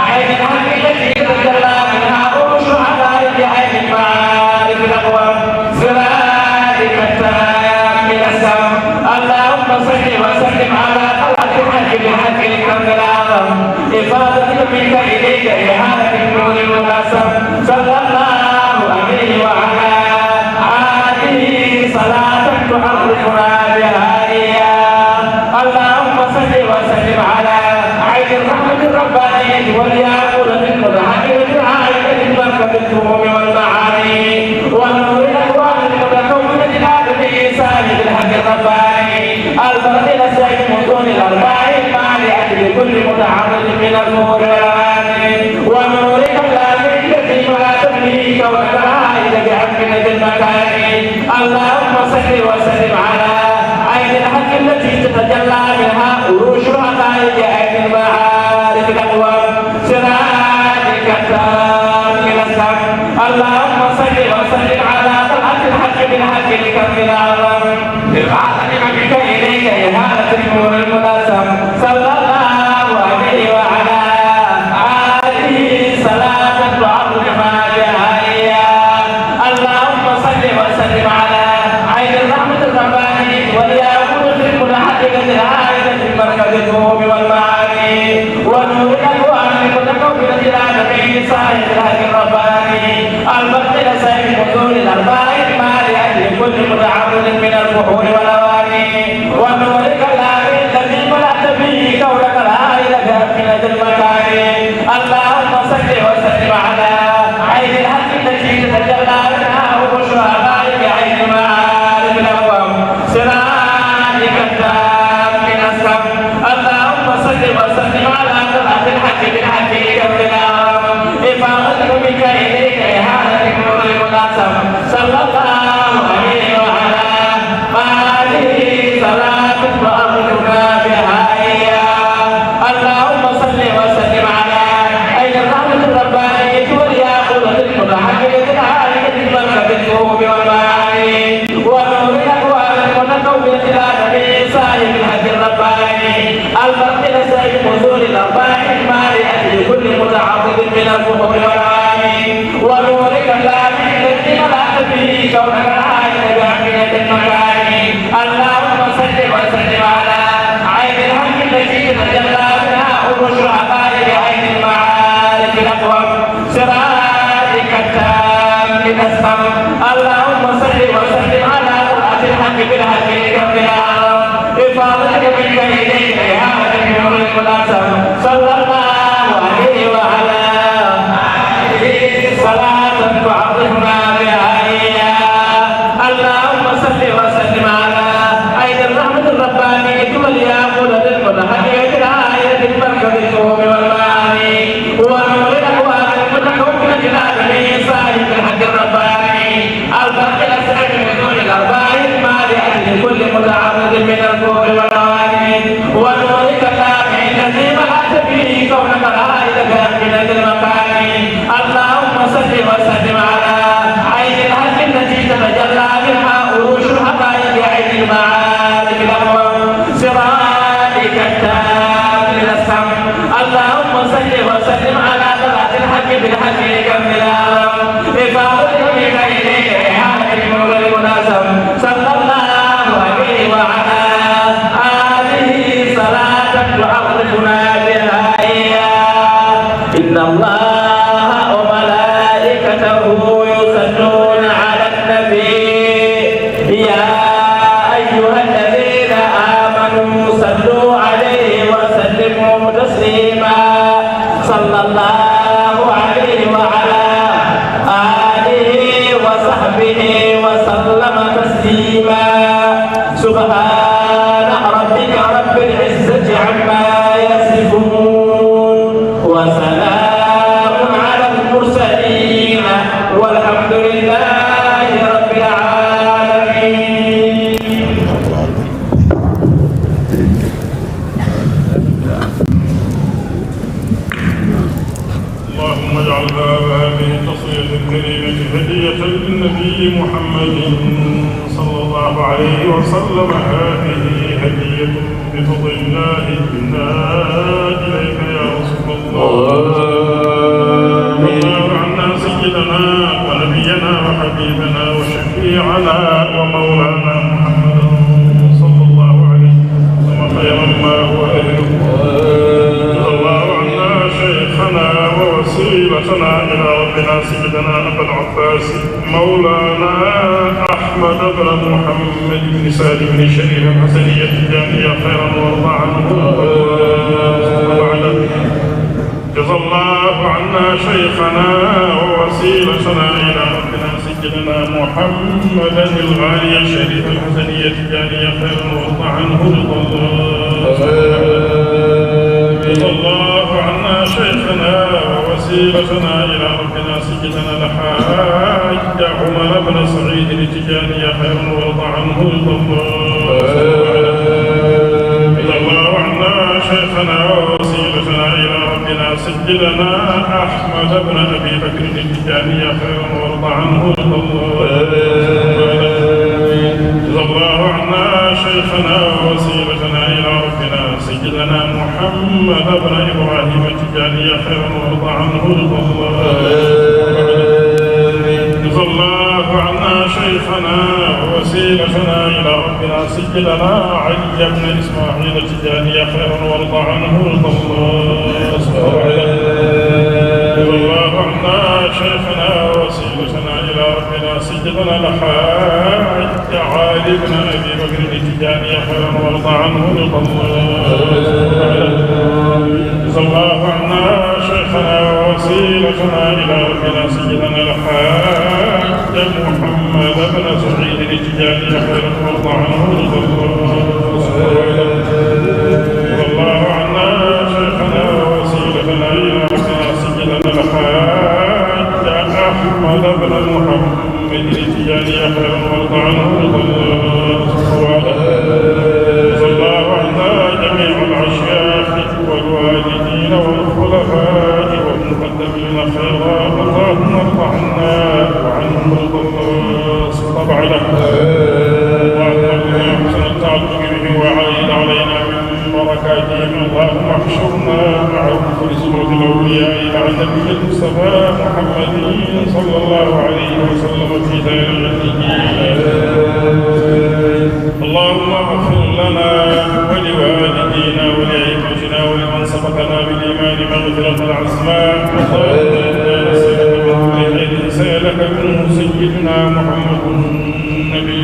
عين الحق التي تتجلى منها عروش حقائق عين المعارف الأقوم سراجك التام الأسلم. اللهم صل وسلم على طلعة الحق بحق الكون الأعظم إفاضة منك إليك إهانة النور المنسم. صلى الله عليه وعلى آله صلاة تعرفنا بها إياه. اللهم صل وسلم على عين الرحمة الربانية والياقوتة المتحققة العائلة المركز الفهوم والمعاني ونور الأكوان المتكونة الآدمي صاحب الحق الرباني البرق السيف متون الأرباح المالئة لكل متعرض من الكفر والعاني ونورك الذي الذي ملأت به كونك الحائر بأمكنة المكان. اللهم صل وسلم على عين الحق التي تتجلى منها عروش الحقائق عين المعارف الأقوم سراجك التام الأسلم. اللهم صل وسلم على طلعة الحق بالحق الكم الأعظم إفاضة منك إليك إهانة النور المنسم. صلى الله عليه وعلى آله صلاة تعرفنا بها إياه. اللهم صل وسلم على عين الرحمة الربانية والياقوتة المتحققة العائدة في مركز الفهوم والمعاني ونور الأكوان المتكونة إلى جميع صاحب الحق الرباني البرق السيف متون الأرباح المالئة لكل متعرض من الفحول والأواني ونورك العالي الذي ملأت به كونك الحائر بأمكنة المكان. اللهم صل وسلم على عين الحق التي تتجلى منها عروش حقائق عين المعارف الأقوم سراجك التام الأسلم. اللهم صل وسلم على طلعة الحق بالحق لكون الأعظم إفاضة منك إليك إهانة النور المنسم. صلى الله عليه وعلى آله صلاة تعرفنا بها إياه. اللهم صل وسلم على عين الرحمة الربانية والياقوتة المتحققة العالية المركز الفهوم والمعاني ونور الأكوان المتكونة إلى جميع صاحب الحق الرباني البرق السيف مزول الأرباح المالئة لكل متعرض من الفحول والعاني ونورك الذي الذي ملأت به كونك العالم بأمكنة المكان. اللهم صل وسلم على عين الحق التي تتجلى منها عروش حقائق عين المعارف الأقوم سراجك التام الأسلم. اللهم صل وسلم على طلعة الحق بالحق لكون الأعظم إفاضتك منك إليك إهانة النور المنسم. صلى الله عليه وعلى آله صلاة تعرفنا بها إياه. اللهم صل وسلم على عين الرحمة الربانية والياقوتة المتحققة العالية المركز الفهوم والمعاني ونور الأكوان المتكونة إلى جميع صاحب الحق الرباني البرق الأسود من نور الأرباح المالئة لكل متعرض من الكفر والعوالم ونورك اللامع الذي ملأت به كونك العائل بأمكنة المكان. اللهم صل وسلم على عين الحق التي تتجلى منها عروش الحقائق عين المعارف الأقوم سراجك التام الأسلم. اللهم صل وسلم على طلعة الحق بالحق لكون الأعظم إفاضتك منك إليك إهانة النور المنسم. صلى الله عليه وعلى آله صلاة تعرفنا بها إياه. إن الله وملائكته يصلون على النبي. يا أيها الذين آمنوا صلوا عليه وسلموا تسليما. صلى الله اللهم اجعل ثواب هذه التصفية الكريمة هدية للنبي محمد صلى الله عليه وسلم. هذه هدية بفضل الله منا إليك يا رسول الله. آمين. وارض عنا سيدنا ونبينا وحبيبنا وشفيعنا ومولانا محمد صلى الله عليه وسلم خيرا ما هو أهله. جزا الله عنا شيخنا ووسيلتنا إلى ربنا سيدنا أبا العباس مولانا أحمد بن محمد بن سالم بن شريف الحسني التجاني خيرا وارض عنه وبعده. جزا الله عنا شيخنا ووسيلتنا إلى ربنا سيدنا محمدا الغالي الشريف الحسني التجاني خيرا وارض عنه رضا الله. جزا الله عنا شيخنا ووسيلتنا إلى ربنا سيدنا الحاج عمر بن سعيد التجاني خيرا وارض عنه رضا الله. جزا الله عنا شيخنا ووسيلتنا إلى ربنا سيدنا أحمد بن أبي بكر التجاني خيرا وارض عنه رضا الله. جزا الله عنا شيخنا ووسيلتنا إلى ربنا سيدنا محمد بن إبراهيم التجاني خيرا وارض عنه رضا الله. جزا الله عنا شيخنا ووسيلتنا إلى ربنا سيدنا علي بن إسماعيل التجاني خيرا وارض عنه رضا الله. جزا الله عنا شيخنا ووسيلتنا إلى ربنا سيدنا الحاج عالي بن أبي بكر التجاني خيرا وارض عنه رضا الله. جزا الله عنا شيخنا ووسيلتنا إلى ربنا سيدنا الحاج محمد بن سعيد التجاني خيرا وارض عنه رضا الله. جزا الله عنا شيخنا ووسيلتنا إلى ربنا سيدنا الحاج أحمد بن محمد التجاني خيرا وارض عنه رضا الله. جزا الله عنا جميع الأشياخ والوالدين والخلفاء والمقدمين خيرا. اللهم ارض عنا وعنهم رضا الله. اللهم ارزقنا حسن التعلق بهم وعائد علينا من بركاتهم. اللهم احشرنا معهم في زمرة الأولياء مع النبي المصطفى محمد صلى الله عليه وسلم في دار النجيم. اللهم اغفر لنا ولوالدينا ولأئمتنا ولمن سبقنا بالإيمان مغفرة عظمى. اللهم إنا نسألك من كل خير سألك منه سيدنا محمد النبي،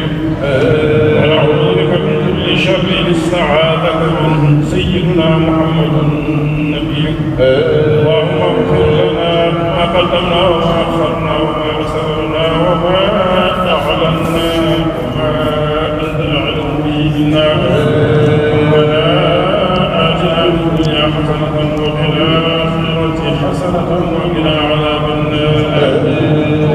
ونعوذ بك من كل شر استعاذك منه سيدنا محمد النبي. اللهم اغفر لنا ما قدمنا وما أخرنا وما أسررنا وما أعلنا وما أنت أعلم به منا. ربنا آتنا في الدنيا حسنة وفي الآخرة حسنة وقنا عذاب النار.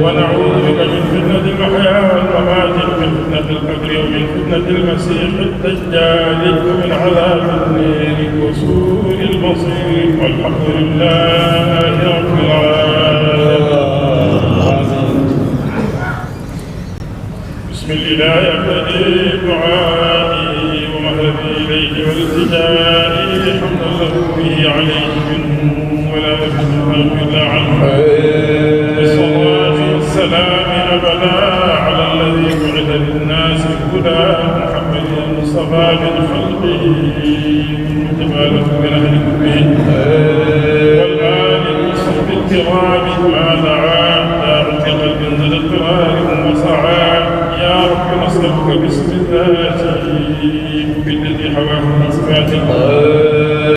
ونعوذ بك من فتنة المحيا والممات ومن فتنة القبر ومن فتنة المسيح الدجال ومن عذاب النار وسوء المصير. والحمد لله رب العالمين. بسم الإله أبتدئ دعائي ومهلتي إليه والتجائي حمدا له به عليه منه ولا نبي إلا عنه. بالصلاة والسلام أبدا على الذي بعث للناس هدى محمد المصطفى من خلقه المتبادل من أهل كله. والآل والصحب الكرام ما دعا داع بقلب زاد اضطرارهم وسعى. يا رب نسألك باسم ذاته بالذي حواه من صفاته.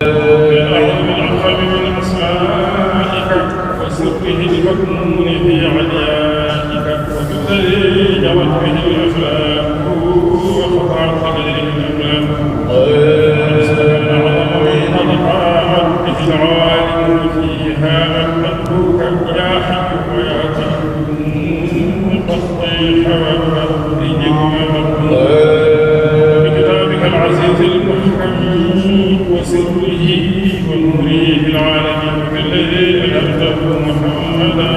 أعوذ بالأعظم من أسمائك وسره المكنون في عليائك وبالذي جرت به الأفلاك وخطرت بقدره الأملاك. سبحان عظمه نطق عبده العالم فيها أحمدك يا حي ويا قيوم. قد طيح وأبى كل جبر. بكتابك العزيز المحكم وسره ونوره في العالمين، بالذي ألهمته محمدا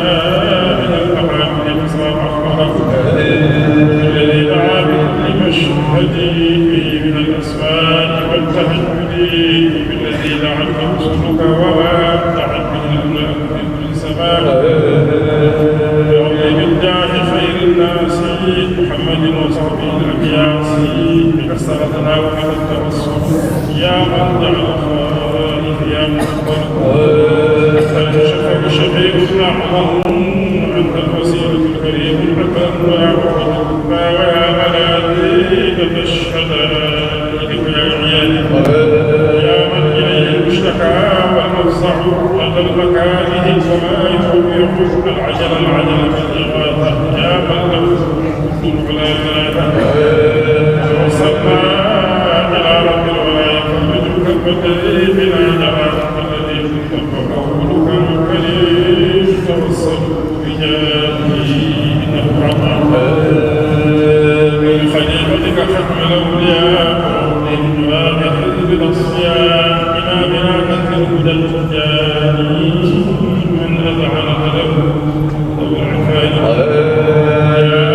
من المحامد فصار أخبره، بالذي دعا بكل مشهد فيه من الأسماء والتهجد، بالذي دعت رسلك وما دعت به الأملاك في كل سماء، بعظيم الجاه خير الناس محمد وصحبه الأكياس، بك استغثنا وبك التوسل، يا من جعل الخلائق يا محمد، أنت الشفيع الشفيع الأعظم، أنت الوسيلة الكريم الأكرم، ويا حجة القربى ويا ملاذ الشدائد. يا من إليه المشتكى والمفزع، أتى المكاره وما يفوق العجل العجل بالإغاثة. يا من له كل العلا ثلاثة، توسلنا إلى رب الولا يفرج كرب الذي بنا جرى، الذي كنت فأولك المكرم توسلوا بجاهه إنه عطاء. من خليفتك ختم الأولياء وأولي الجناب حزب الأصفياء، إمامنا كثير هدى التجاني من أذعنت له ذو العرفان. يا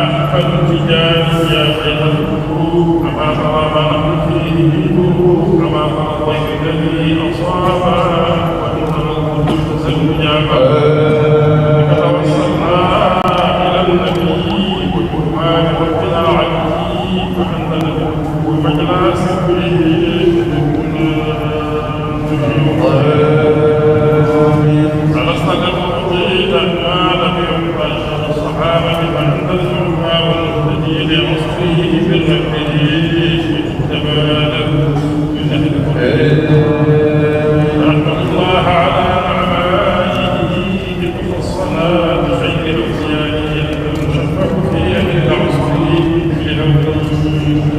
أحمد التجاني يا خير القلوب، أما ترى ما نحن فيه من ذنوب، أما ترى الضيف الذي أصاب وإنه تزوجا، بك توسلنا إلى النبي والقرآن والقناعة، فأنت نبي ومجلى سره. ألست قد أعطيت ما لم يعط الصحابة، فأنت المعطى والمهتدي لعصره بقلبه. رحمة الله على نعمائه بمفصلات خير أوليائه، أنت المشفع في أهل العصر بكل هول،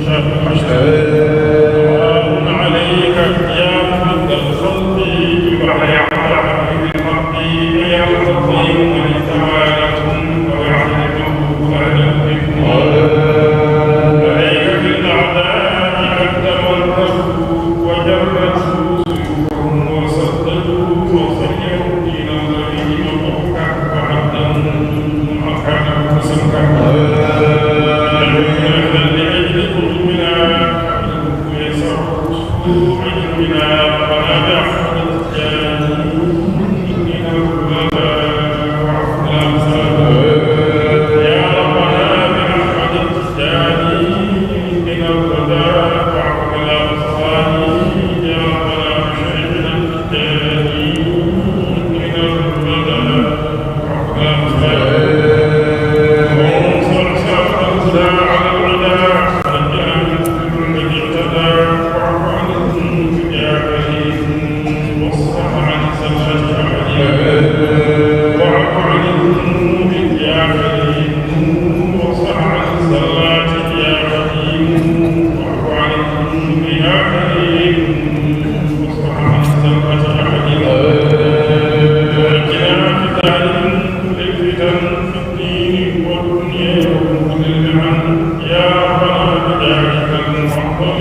شاف الحشر. سلام عليك يا مبدى الخلق، وعلى عبده الحق، يا عظيم من توالى ويعلمه ويعلمه. عليك بالأعداء أنت والرسول وجرت وسددوا وخيروا دين الذي مضوك وعبدا وأركانا وسمكا. لأجل قلوبنا ويسر علمنا ولا تعبد الجاني. إننا الهدى وعبد الأمثال. يا ربنا بأحمد التجاني. إننا الهدى وعبد الأمثال. يا ربنا بشيخنا التجاني. إننا الهدى وعبد الأمثال. وانصر أصحاب الهدى على الردى. ونجنا من كل الذي اعتدى. واعف عنهم يا كريم. واصفح عن سوءة أحدهم. واعف عنهم يا كريم. واصفح عن سوءة يا كريم. واعف عنهم يا كريم. واصفح عن سوءة أحدهم. ونجنا بذلك من كل الفتن في الدين والدنيا ومن كل المحن. يا ربنا بجاهك المعظم.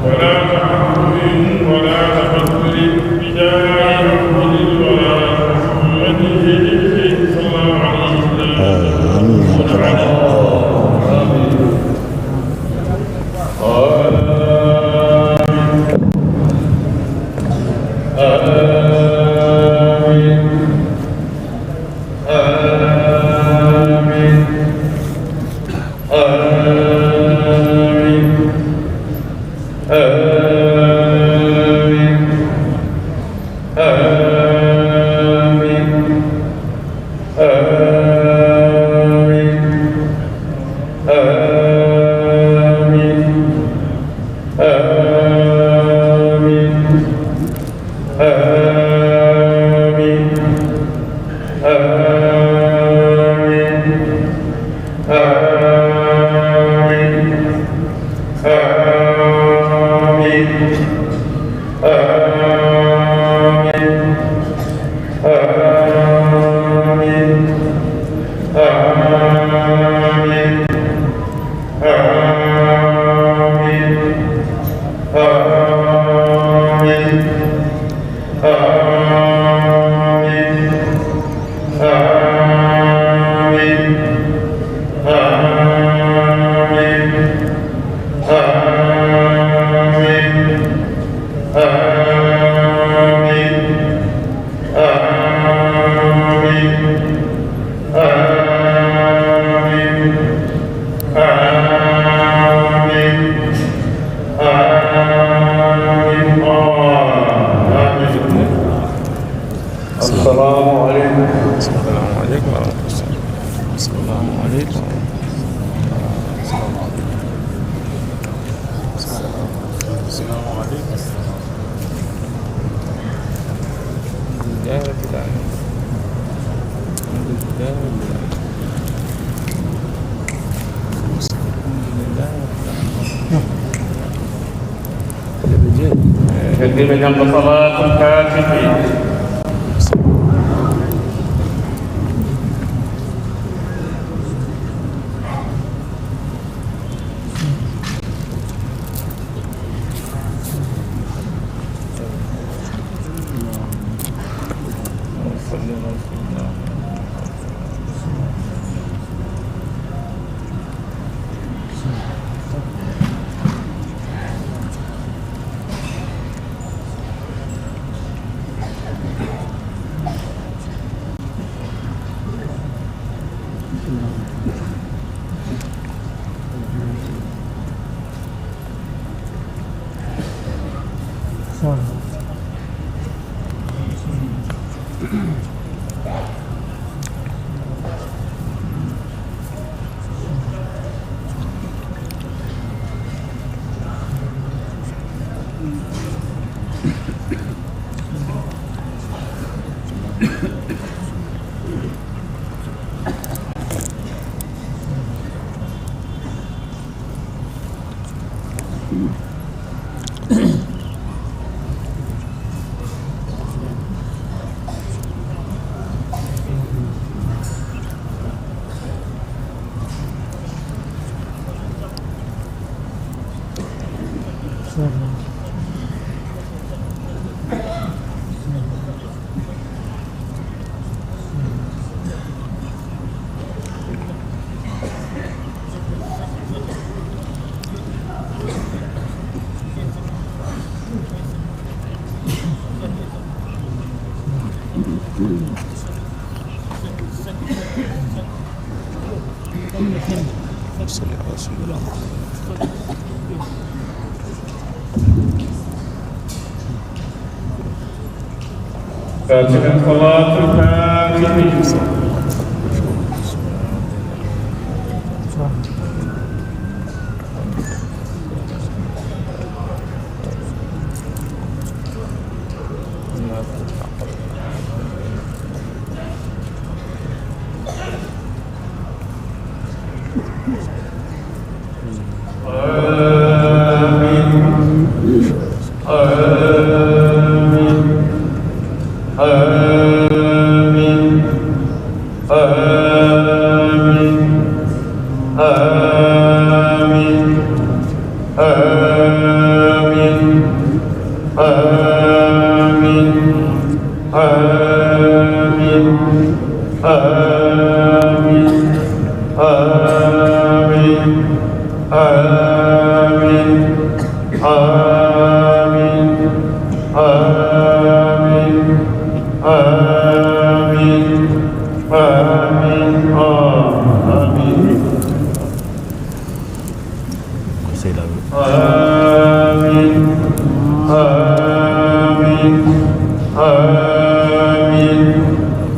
ولا تحرم ولا تقتل بجاه أفضل الورى محمد صلى الله عليه وسلم. آمين. آمين. آمين. آمين. آمين. آمين. آمين. آمين. آمين. آمين. السلام عليكم. السلام عليكم ورحمة الله. السلام عليكم. السلام عليكم. السلام عليكم. الحمد لله رب العالمين. الحمد لله رب العالمين. الحمد لله رب العالمين. Heddiiɓe ñande salaatul faatihi. صل على سيدنا محمد. فاتحة، صلاة الفاتحة. آمين. آمين. آمين. آمين. آمين. آمين. آمين. آمين. آمين. آمين. آمين. آمين. آمين. آمين. آمين. آمين. Seydi Aliou. آمين. آمين. آمين.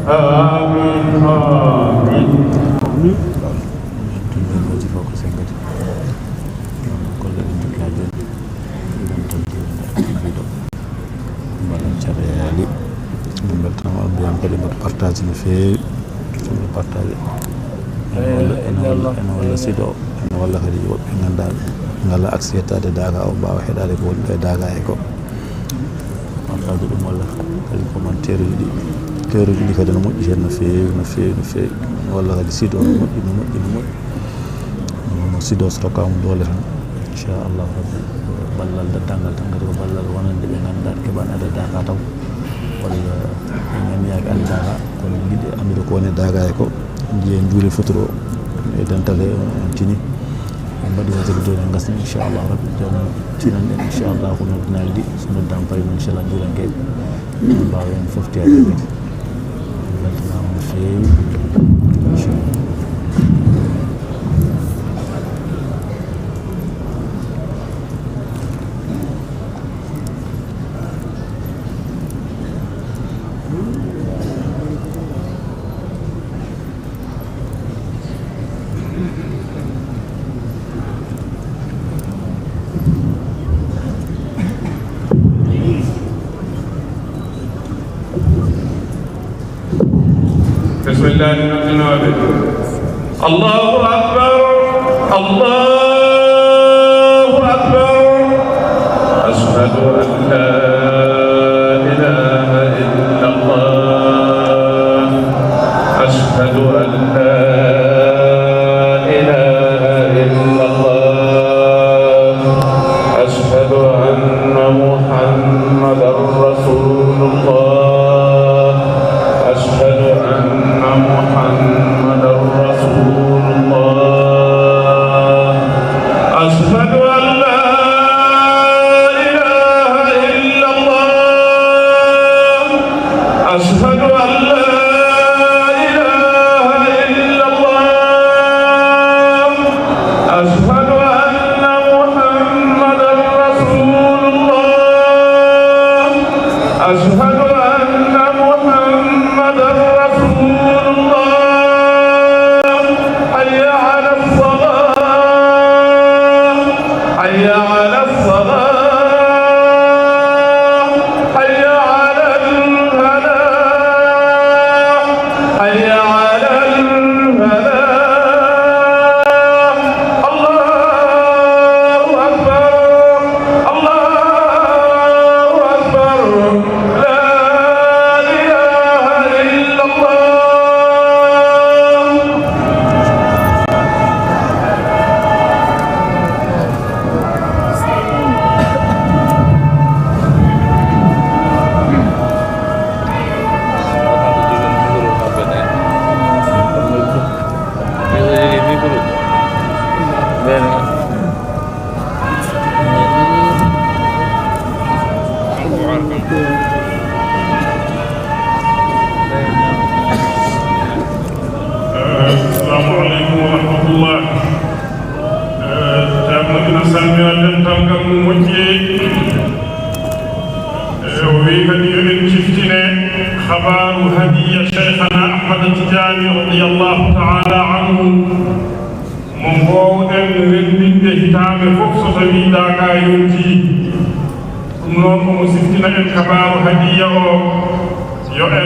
آمين. آمين. آمين. Golle ɗum jokkaaji. Mbaɗen caɗeele. Min mbeltanaama on, mbiyan kadi mbaɗa partage no feewi. Ɗum ɗo partage. Ene walla, ene walla, ene walla sido, ene walla kadi woɓɓe ngannduɗaa ngalaa accès yettaade Daaka, o mbaawa heɗaade ko woni ɗo e Daaka e ko. Partage ɗum walla kadi commentaire uji ɗi. Heure uji ɗi kadi no moƴƴi heen no feewi, no feewi, no feewi. Walla kadi sido no moƴƴi, no moƴƴi, no moƴƴi. Ɗum noon, sido so rokkaama doole tan, inchallahu rabbi, ballal dental ngal tan, kadi ko ballal wonande ɓe ngannduɗaa ɓe keɓaani adda Daaka taw, walla ɓe ñamyaaki adda Daaka, kono yiɗɓe anndude ko woni Daaka e ko, njiya njuuli fotoro e dental he on, on tini. En mbaɗi wasifa jooni, en ngasni, inchallahu rabbi, jooni tinan ɗen, inchallah, ko noddinaali ɗi, so noddaama pari, inchallah, njuuren kadi. Mbaawen fof teeƴde kadi. Weltanaama no feewi. بسم الله الرحمن الرحيم. الله أكبر. الله أكبر. أشهد أن لا إله إلا الله. أشهد أن لا إله إلا الله. أشهد أن محمدا رسول الله. أشهد أن محمدا رسول الله. أشهد أن لا إله إلا الله. أشهد أن لا إله إلا الله. أشهد أن محمدا رسول الله. أشهد أن محمدا رسول الله. حي على الصلاة. حي على الصلاة. حي على الفلاح. حي على الفلاح. الله أكبر. الله أكبر. لا إله إلا الله. Assalamu aleykum wa rahmatullah. Eh, ceerno ina salmina dental ngal no moƴƴi. Eh, o wi kadi yo en ciftine habaaru hadiya Cheikhana Ahmad Tidiane radiyallahu ta'ala anhu, mo mbowɗen renndinde hitaande fof so tawii daaka yontii. Ɗum noon, omo siftina en habaaru hadiya o, yo en